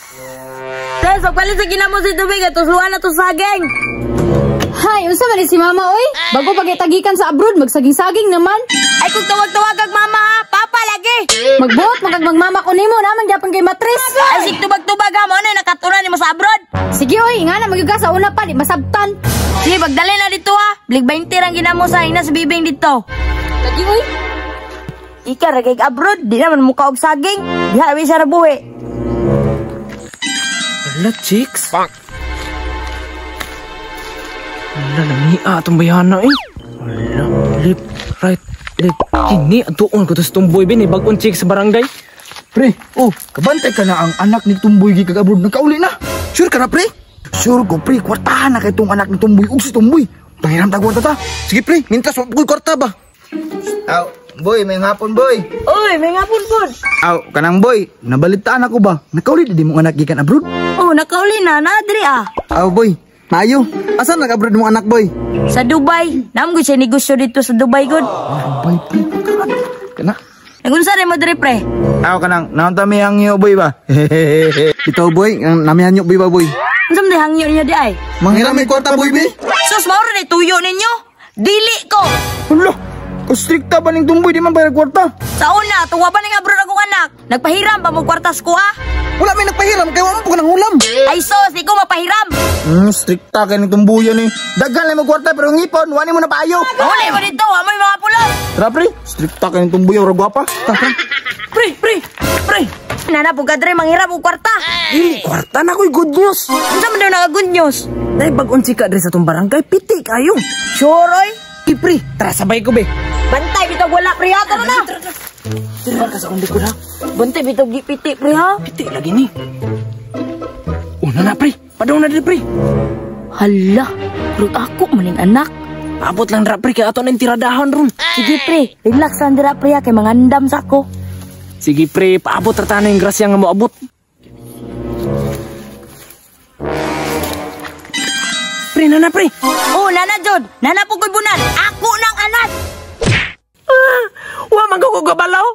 Tes, pagpalit sa ginamo si tubig at tusluan na to saging. Hay, unsa man ni si mama oy? Bago pagitagikan sa abroad, magsaging-saging naman. Ay kung tawag-tawag kag mama ha, papa lagi. Magbuot magag magmama ko nimo naman gyapon kay matres. Ay sig tubag-tubag ha, mo na nakatunan nimo sa abroad. Sige oy, nga na magyuga sa una pa di masabtan. Sige, pagdali na dito ha. Blig 20 rang ginamo sa ina sa bibing dito. Lagi oy. Ika ra kay abroad, di naman muka og saging. Diha wi siya buhi. Hala, chicks. Hala, lamia atong bayana eh. Hala, left, right, left. Kini, atuon ko to sa tumboy bin eh. Bagong chicks sa barangay. Pre, oh, kabantay ka na ang anak ni Tumboy gikag abroad nagkauli na. Sure ka na, pre? Sure ko, pre, kwartahan na kay tong anak ni Tumboy ug si Tumboy. Pangiram ta kwarta ta. Sige pre, mintas wa ko'y kwarta ba? Aw, boy, may hapon, boy. Uy, may ngapon pod. Aw, kanang boy, nabalitaan ako ba? Nakauli di mong anak gikan abroad? Oh, nakauli na na diri ah. Aw, boy, maayo. Asa nag-abroad mong anak boy? Sa Dubai. Nam gud siya negosyo dito sa Dubai gud. Boy, pre, kana. Nagunsa rin mo diri pre? Aw, kanang, naunta mi ang iyo, boy ba? Ito boy, ang namihan nyo boy ba boy? Unsa man hangyo niya di ay? Manghiram may kwarta boy bi? Sus, mao ra ni tuyo ninyo. Dili ko. Hala, kastrikta ba ning Tumboy di man bayar kwarta? Sa una, tuwa pa ning abroad akong anak. Nagpahiram pa mo kwartas ko ah. Wala may nagpahiram kay wa man po ka ng hulam. Ay sus, di ko mapahiram. Strikta kay ning Tumboy yan eh. Daghan lang mo kwarta pero ngipon, wani mo na paayo. Uli mo dito, wa mo'y mga pulot. Tara pre, strikta kay ning Tumboy ora gwapa. Tara. Pre, pre, pre. Nana po kadre manghiram og kwarta. Dili, kwarta na ko'y good news. Unsa man daw naka good news? Dahil bagong chika diri sa tong barangay, piti kayo. Sure oy. Sige pre, tara sabay ko be. Bantay bitog wala pre ha, tara na. Tara ka sa akong likod ha. Bantay bitog gipiti pre ha. Piti lagi ni. Una na pre, padung na diri pre. Hala, pero ako maning anak. Abot lang ra pre, kaya ato na yung tiradahon ron. Sige pre, relax lang dira pre ha, kay mangandam sa ako. Sige pre, paabot ra tayo yung grasya nga moabot. Pre, nana pre. Oh, nana Jod, nana po ko'y bunan. Ako nang anak. Wa man ko gabalaw.